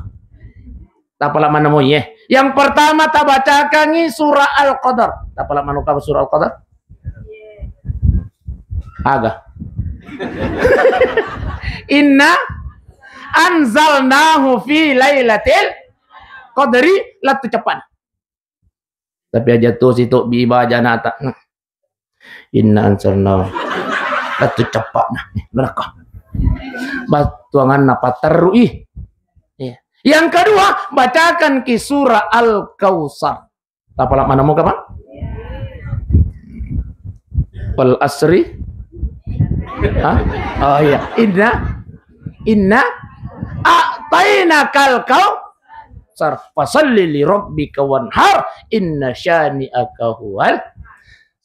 Tapala mana moi, eh. Yang pertama tabacakangi surah Al-Qadar. Tapala mana surah Al-Qadar? Aga. Inna anzalnahu fi lailatil qadri, lettu ceppana. Tapi aja tu situ bi baca nata. Nah. Inna anzalnahu. Lettu ceppana. Nih, mereka. Battuanganna paterru i. Iya. Yang kedua, bacakan ki surah Al-Kautsar. Tapala mana muka, Pak? Wal asri. Hah? Oh iya. Inna, inna a'tainakal kautsar. Fasalli li rabbika wanhar. Inna syani'aka huwal.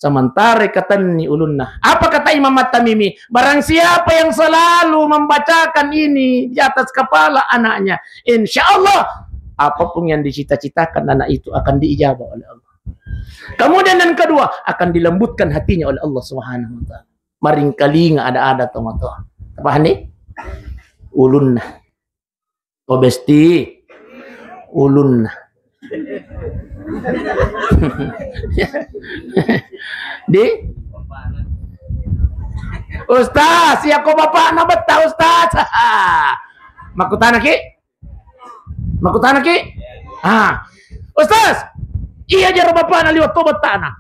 Sementara katenni ulunna. Apa kata Imam At-Tamimi? Barang siapa yang selalu membacakan ini di atas kepala anaknya, insya Allah apapun yang dicita-citakan anak itu akan diijabah oleh Allah. Kemudian yang kedua, akan dilembutkan hatinya oleh Allah Subhanahu wa Ta'ala. Maringkalinga ada-ada tomatoa. Paham ni? Ulunna. Oh, besti. Ulunna. Di? Ustaz, ya ko bapakna betta, Ustaz. Makkutana ki? Makkutana ki? Ah. Ustaz, iya jaro bapakna liwat to bettana.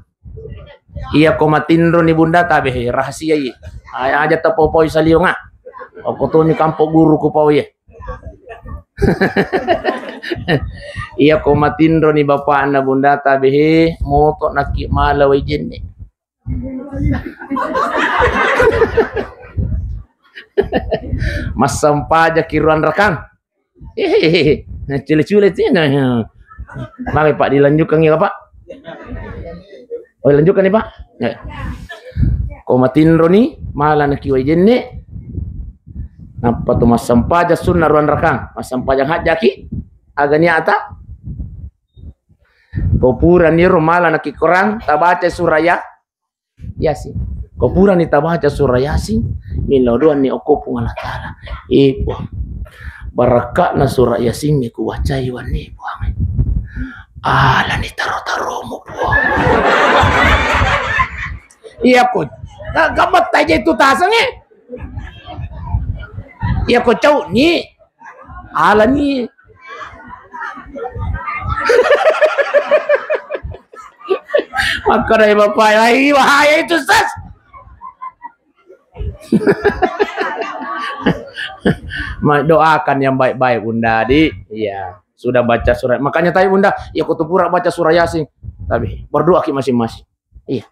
Iya ko matinro ni bunda tabe, rahasia iya. Aja tapopoi salionga. Okko toni kampo guru ku pau iya. Iya ko matinro ni bapakna bunda tabe, moto naki mala wai jenne. Massampajaki ruang rakang. Hehehe. Cule-cule cina. Mari, Pak, dilanjutkan ya, Pak. Oh, lanjutkan nih, Pak. Ya. Ko matinro ni, mala naki wai jenne. Nappa tu massampaja sunna ruang rakang. Massampaja hajjaki. Aga niata. Ko purani ro mala naki korang, tabaca surah ya. Yasin. Ko purani tabaca surah Yasin, melo doanni okko Puang Allah Ta'ala. Eh, Puang. Barakka'na surah Yasin mi kubacai wanni, Puang. Alani taro-taromu, Puang. Iya, ko. Ka-, kabatta aja itu taseng, eh. Iya ko cau ni. Alani. Makkedai bapak, "Wah, bahaya itu, Sas." Ma-, doakan yang baik-baik, Bunda, di. Iya, sudah baca surat. Makanya tadi, Bunda, ya, kutu pura baca surah Yasin. Tapi berdoa ki masing-masing. Iya.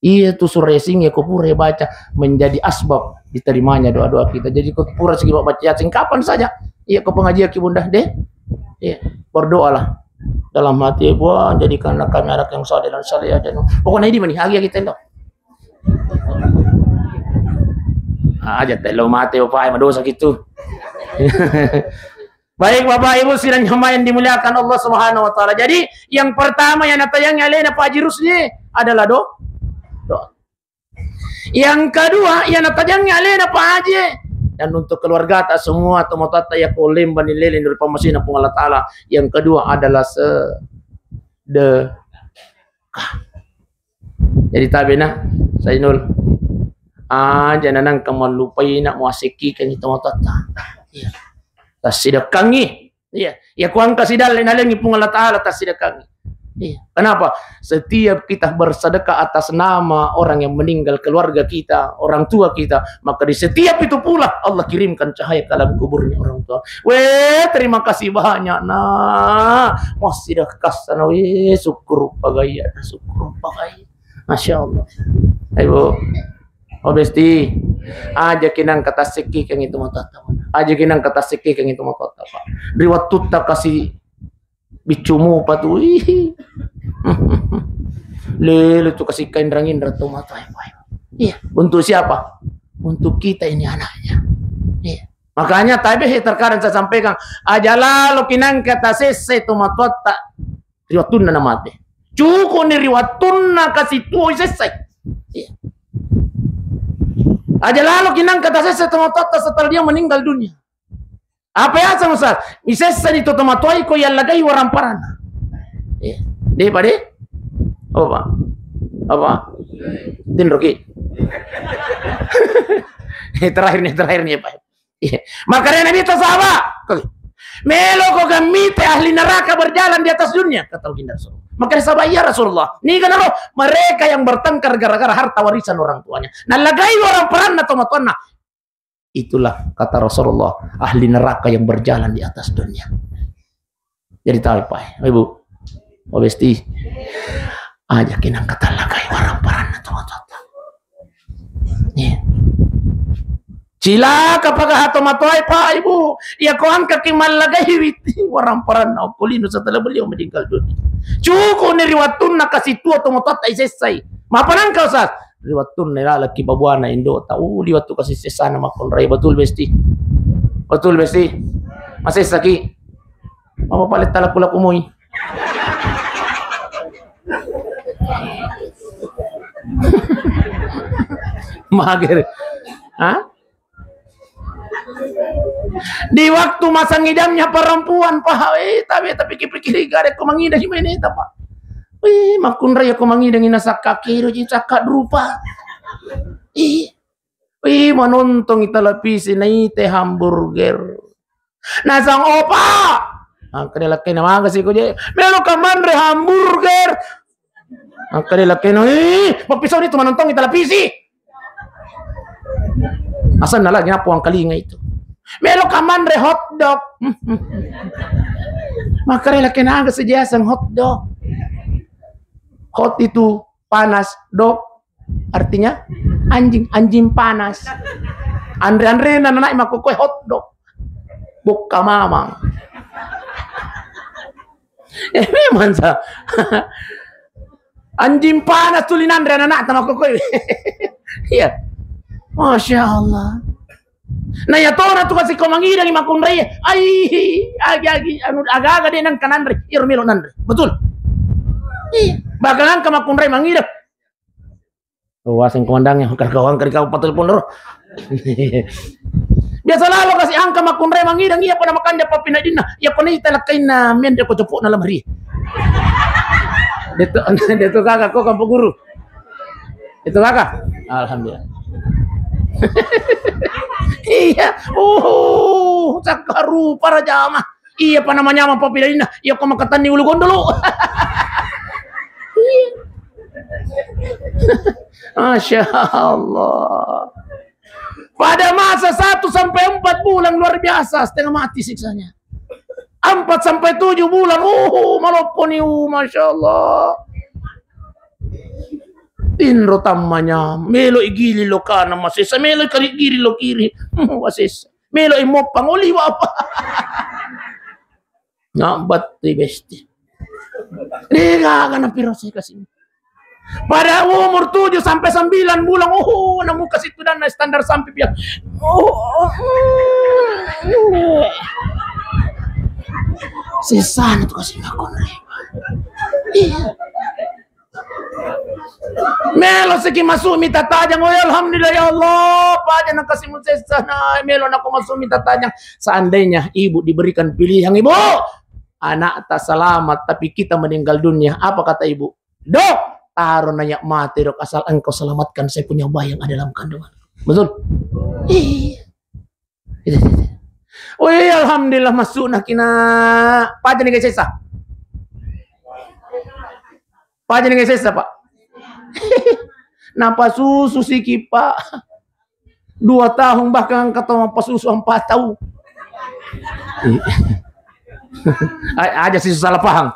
Iya tu surah Yasin ya ko pura baca menjadi asbab diterimanya doa-doa kita. Jadi ko pura sigi baca Yasin kapan saja. Iya ko pengajian ki Bunda deh. Iya, berdoalah dalam hati, "Wah, jadikanlah kami anak yang saleh dan salehah dan," pokoknya ini mani hagi kita itu. Ah, aja telo mate bapak, madosa gitu. Baik, Bapak Ibu sidang jamaah yang dimuliakan Allah Subhanahu wa Ta'ala. Jadi, yang pertama yang natayangi alena Pak Haji Rusli adalah do-, doa. Yang kedua yang natayangi alena Pak Haji, dan untuk keluarga ta semua, tomatoatta ya ko lembani lele dari pamasina Puang Allah Ta'ala. Yang kedua adalah sedekah. Jadi tabe na, Sainul. Aja nanang kamallupai na muasekki kan itu matotta. Iya. Tassidekangi. Iya. Ya kuangka sidalle nalengi Puang Allah Ta'ala tassidekangi. Iya. Kenapa? Setiap kita bersedekah atas nama orang yang meninggal, keluarga kita, orang tua kita, maka di setiap itu pula Allah kirimkan cahaya ke alam kuburnya orang tua. Weh, terima kasih banyak, Nak. Masih dah kasana, weh, syukur pagaya, syukur pagaya. Masya Allah. Ayo, Bu. Oh, Besti. Aja kinang kata sekki kang itu matotta. Aja kinang kata sekki kang itu matotta, Pak. Riwattutta kasi biccumu patu. Ih. Lele tu kasi kain rangin ratu mata. Iya, untuk siapa? Untuk kita ini anaknya. Iya. Makanya tabe terkadang saya sampaikan, aja lalo kinang kata sesse tu matotta. Riwattunna namate. Cukup ni riwattunna kasi tuo isessai. Iya. Aja lalo kinang kata sesse tomatotta setelah dia meninggal dunia. Apa ya sama Ustaz? Isessa di tomatoai ko yallagai waramparanna. Iya. Deh, Pak, deh? Apa, Pak? Apa? Tinroki. Eh, terakhir nih, terakhir nih, Pak. Iya. Makanya Nabi itu sahabat. Meloko gammite ahli neraka berjalan di atas dunia, kata Baginda Rasulullah. Makanya sahabat, "Ya Rasulullah, niga naro mereka yang bertengkar gara-gara harta warisan orang tuanya. Nallagai orang peranna tomatoanna." Itulah kata Rasulullah, ahli neraka yang berjalan di atas dunia. Jadi tahu, Pak, Ibu, Pak Besti, aja kinang katallagai orang peranna tomatoatta. Iya. Cilaka pagaha tomatoae, Pak, Ibu. Iya ko angkaki mallagai witi waramparanna okko lino setelah beliau meninggal dunia. Cukup ni riwattunna kasi tuo tomatoatta isessai. Mapanangka, Ustaz? Riwattunna ilalaki babuana indota. Uh, liwattu kasi sessana makkonrai. Betul, Besti? Betul, Besti? Masessaki? Apa pale talaku-laku moi? Mager. Hah? Di waktu masa ngidamnya perempuan, Pak, eh, tapi, tapi pikir-pikir, gak ada ko mangidang meneta, Pak. Wih, makkunrai ko mangidang ina sakka kiro ji, sakka rupa. Ih, wih, manontongi televisi, naite hamburger. Nasang opa. Angka dia lakkena magasi ko je. Melo ka manre hamburger. Angka dia lakkena, "Eh, mappisau ni tu manontongi televisi." Asanna lagi napuang kalinga itu. Melo ka manre hotdog. Makare lakkena aga sejaseng hotdog. Hot itu panas, dog artinya anjing, anjing panas. Anre-anrena nanai makkukkue hotdog. Bokka mamang. Eh, memang sa. Anjing panas tuli nanre anak-anak tama kokoi. Iya. Masya Allah. Nah, ya tona tu kasi ko mangidangi makkunrai. Ai, agi-agi, anu, aga-aga de nang kananre. Iro melo nanre. Betul. Iya. Bahkan angka makkunrai mangidang. Oh, aseng komandangnge, kau angka kau patul pondoro. Biasa lalo kasi angka makkunrai mangidang, iya pada makanja papinadinna, iya pada ita lakkainna mende ko cepuk na lamari. Deto, deto kaka ko kampo guru. Itu kakak? Alhamdulillah. Iya. Oh, cakkarupa rajama. Iya, apa namanya, apa pilainna? Iya, kok makatanni ulu gondolo. Masya Allah. Pada masa satu sampai empat bulan luar biasa, setengah mati siksanya. Empat sampai tujuh bulan, uh, malopponi, uh, Masya Allah. Tinro tammanya, melo igili lo kana masesa, melo kali giri lo kiri, hmm, wasesa. Melo imoppang oli apa. Nabatti besti. Dega kana piro saya kasih. Pada umur tujuh sampai sembilan bulan, oh, namu kasih tudanna standar sampai biar. Oh, sesana tu kasih makon. Iya. Melo siki masuk mita tajang, oh, alhamdulillah ya Allah, paja nakasimu sesana, melo nako masuk mita tajang. Seandainya ibu diberikan pilihan, ibu, anak tak selamat, tapi kita meninggal dunia, apa kata ibu? Dok, taro nanya mati, dok, asal engkau selamatkan saya punya bayi yang ada dalam kandungan. Betul? Iya. Wih, alhamdulillah masuk nakina. Paja ni sesa. Paja ni sesa, Pak. Napa susu siki, Pak? Dua tahun bahkan kata apa susu empat tahun. Aja sih salah paham.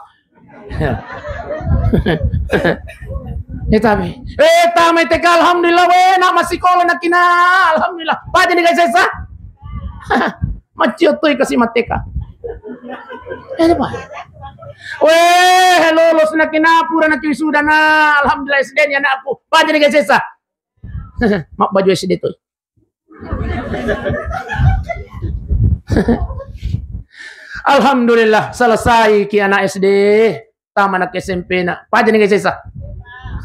Ya, tapi, eh, tamai T K, alhamdulillah, weh, nak masih sekolah, nak kina, alhamdulillah. Paja ni guys, sesa. Macio toi kasih mateka. Eh, apa? Weh, lulus nak kina, pura nak wisuda na, alhamdulillah, S D ni anakku. Paja ni guys, sesa. Mak baju S D toi. Alhamdulillah, selesai ki anak S D, tama anak S M P na. Paja ni guys, sesa.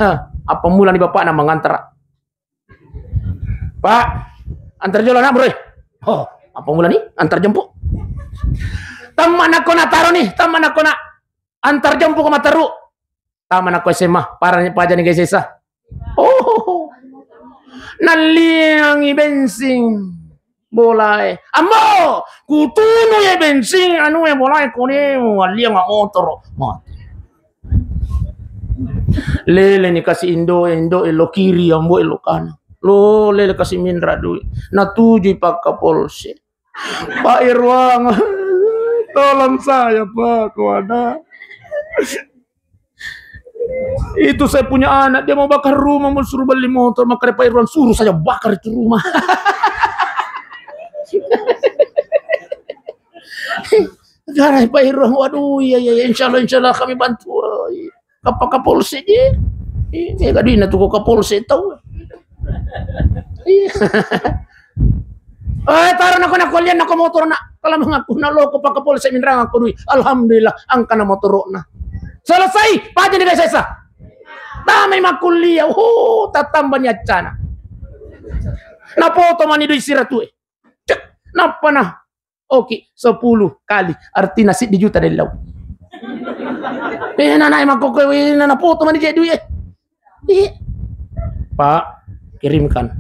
Hah, apa mula ni bapak na mengantara? Pak, antar jolo anak, bro. Oh, apa mula ni? Antar jemput. Tama anak kona taro ni, tama anak kona. Antar jemput ke Mataru. Tama nako S M A, parani paja ni guys, sesa. Oh. Nalliangi bensin bolae. Ambo, kutunu ye bensin anu e bolae kone, walliang motoro. Mati. Lele ni kasi indo, indo elo kiri, ambo elo kana. Lo lele kasi minra dui. Natujui pakka polse. Pak Irwan, tolong saya, Pak, kau ada. Itu saya punya anak, dia mau bakar rumah, mau suruh beli motor, makanya Pak Irwan suruh saya bakar itu rumah. Karena Pak Irwan, waduh, iya, iya, iya, insya Allah, insya Allah kami bantu. Kappa Kapolsek je. Iya, mega duina tu ko Kapolsek tau. Iya. Eh, taro nako, nako lian nako motor na. Kalau mengaku na loko Pak Kapolsek minrang aku dui. Alhamdulillah, angka na motorokna. Selesai, paja ni guys, sesa. Tamai makkuliah, huh, tatamba ni accana. Napoto mani dui siratu e. Cek, nappa na. Oke, sepuluh kali. Artinya siddi juta dari lau. Eh, nana emang kok, eh, nana foto mani jadi duit, eh. Iya. Pak, kirimkan.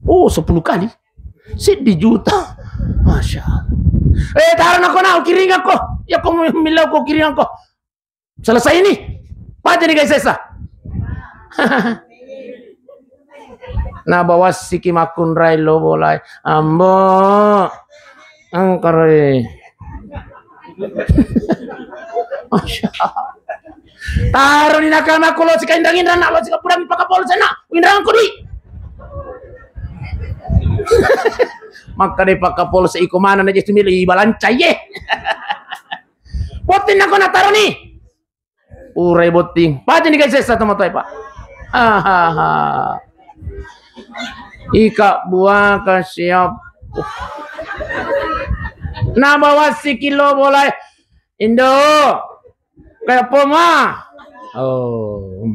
Oh, sepuluh kali. Siddi juta. Masya Allah. Eh, taro nako nau kiring ako. Ya ko milau ko kiring ako. Selesai ini. Paja ni guys, sesa. Na bawasiki makkunrai lo bolai. Ambo. Angkaroi. Masya Allah. Taro ni nakal makku lo sika indrang-indrang, nak lo sika purami Pak Kapolsek na. Indrang aku dui. Maka deh Pak Kapolsek iko mana na jesu mili balanca ye. Botting nako nataro ni. Urai botting. Paja ni guys, sesa tomatoe, Pak. Hahaha. Ika buah ka siap. Uh. Na bawasiki lo bolai. Indo. Kayak poma. Oh.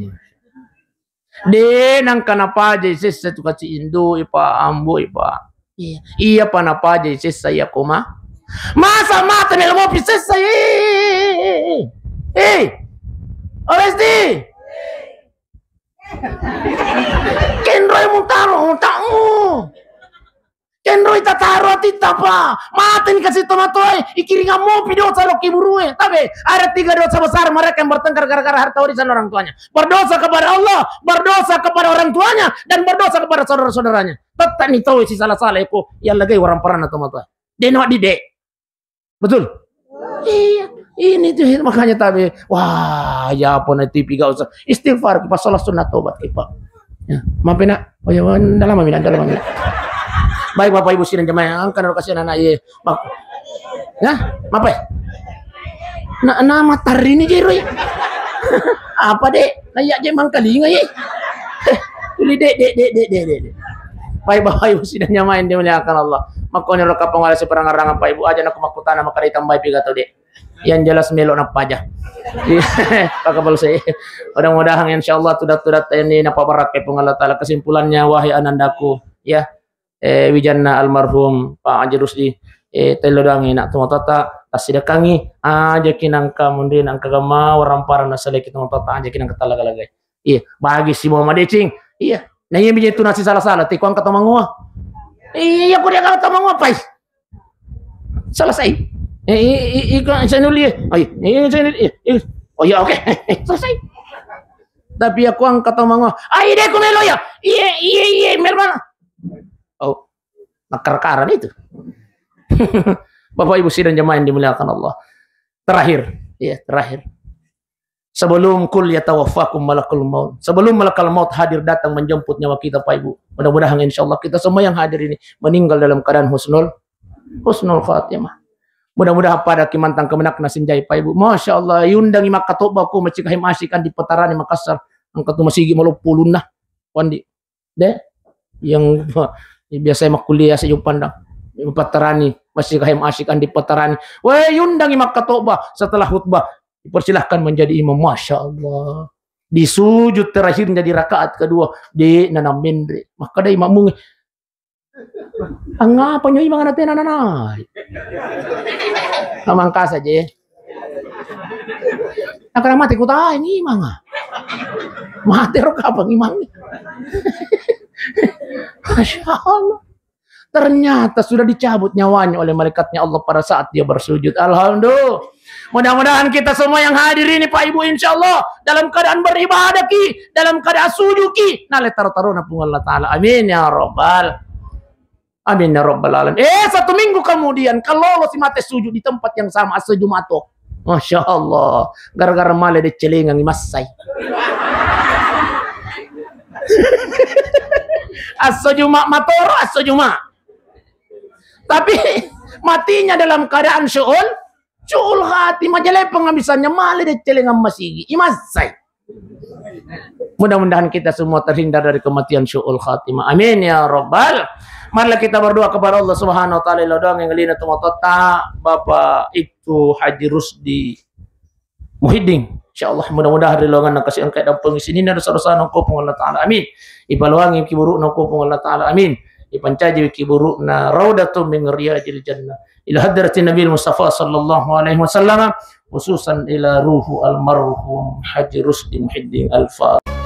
De nangka napajai sessa tu kaci indo ipa, ambo ipa. Iya. Iya pa napajai sessa iya koma. Masa mata melo mopi sessa, eh. Eh. Oresti. Kenroi mutaro, tak mu. Kenroi tataro atitta, Pak. Mateni kasi tomatoae, ikiringammu pi dosa lo kiburue. Tabe, ada tiga dosa besar mereka yang bertengkar gara-gara harta warisan orang tuanya. Berdosa kepada Allah, berdosa kepada orang tuanya, dan berdosa kepada saudara-saudaranya. Tetap ni tau si salah-salah iko, yang lagi orang perana tomatoae. Deno di de. Betul? Iya, ini tuh makanya tabe. Wah, ya apa nanti pi gak usah. Istighfar, pas sholat sunat tobat ki, Pak. Ya, maaf ya, Nak. Oh ya, ndak lama mina, ndak lama mina. Baik Bapak Ibu sidang jemaah, angkat dulu kasihan anak ye. Mak-, ya, maaf ya. Nak nama tarini je, Roy. Apa, Dek? Nah, iya je mangkalinga ye. Tuli, Dek, Dek, Dek, Dek, Dek, Dek. Baik Bapak Ibu sidang jemaah yang dimuliakan Allah. Makanya ro kapang wala seperang-arangan Pak Ibu aja nak makkutana maka ditambahi piga tau, Dek. Yang jelas melo nappaja. Pakabal saya. Mudah-mudahan insyaallah tudat-tudat ini napabarakai Puang Allah Taala. Kesimpulannya, wahai anandaku, ya, eh, wijanna almarhum Pak Haji Rusdi, eh, tello doangi nak tomatoatta, tassidakangi, aja kinangka munri nangka gama warampara nasaleki tomatoatta, aja kinangka talaga-lagai. Iya, bagi si mau madecing. Iya, nah iya bija itu nasi salah-salah, tiko angka tomangoa. Iya, aku dia kalau tomangoa, Pais. Selesai. Eh, i-, i-, iko saya nulis. Oh iya, iya, saya nulis. Iya, iya. Oh iya, oke. Selesai. Tapi aku angkat tomangoa. Ayo deh, aku melo ya. Iya, iya, iya, merman. Oh, makar-karan itu. Bapak Ibu sidang jemaah yang dimuliakan Allah. Terakhir, iya, terakhir. Sebelum kul yatawaffakum malakul maut, sebelum malakal maut hadir datang menjemput nyawa kita, Pak Ibu. Mudah-mudahan insyaallah kita semua yang hadir ini meninggal dalam keadaan husnul, husnul khatimah. Mudah-mudahan pada kimantang kemenak nasinjai, Pak Ibu. Masya Allah, yundangi makkatobba ko macika hem asik andi petarani Makassar. Angkatu masigi maloppo ulunna. Wandi. De, yang biasa makkuliah sejuk pandang. Petarani, masih kahim asik andi petarani. Weh, yundangi makkatobba setelah khutbah. Dipersilahkan menjadi imam. Masya Allah. Di sujud terakhirnya di rakaat kedua, de, nanam mendre. Maka ada imam mung. Angapa nyo imang anak tena nanai? Amang kasa je. Nakana mate kutai ni manga. Mate ro kapang imang. Masya Allah. Ternyata sudah dicabut nyawanya oleh malaikatnya Allah pada saat dia bersujud. Alhamdulillah. Mudah-mudahan kita semua yang hadir ini, Pak Ibu, insya Allah dalam keadaan beribadah ki, dalam keadaan sujud ki. Nah, le taro-tarona Puang Allah Ta'ala. Amin ya Rabbal. Amin ya rabbal alamin. Eh, satu minggu kemudian, kalau lo si mate sujud di tempat yang sama, asso Jumat to. Masya Allah, gara-gara male de celengang massai. Asso Jumat matoro, asso Jumat. Tapi matinya dalam keadaan syu'ul, syu'ul hati, majelepeng misalnya male de celengang masigi, imassai. Mudah-mudahan kita semua terhindar dari kematian syu'ul khatimah. Amin ya rabbal. Marilah kita berdoa kepada Allah Subhanahu wa taala. Ilo doang yang lina tu matotta Bapak Ibtu Haji Rusdi Muhyiddin. Insyaallah mudah-mudahan ri lowonganna kasi engka dampeng isinina dosa-dosa nangko Puang Allah Taala. Amin. Ipaloangi kiburukna ko Puang Allah Taala. Amin. Ipancaji kiburukna raudatun min riyadil jannah. Ila hadratin Nabil Mustafa sallallahu alaihi wasallam, khususan ila ruhu almarhum Haji Rusdi Muhyiddin Al-Fatihah.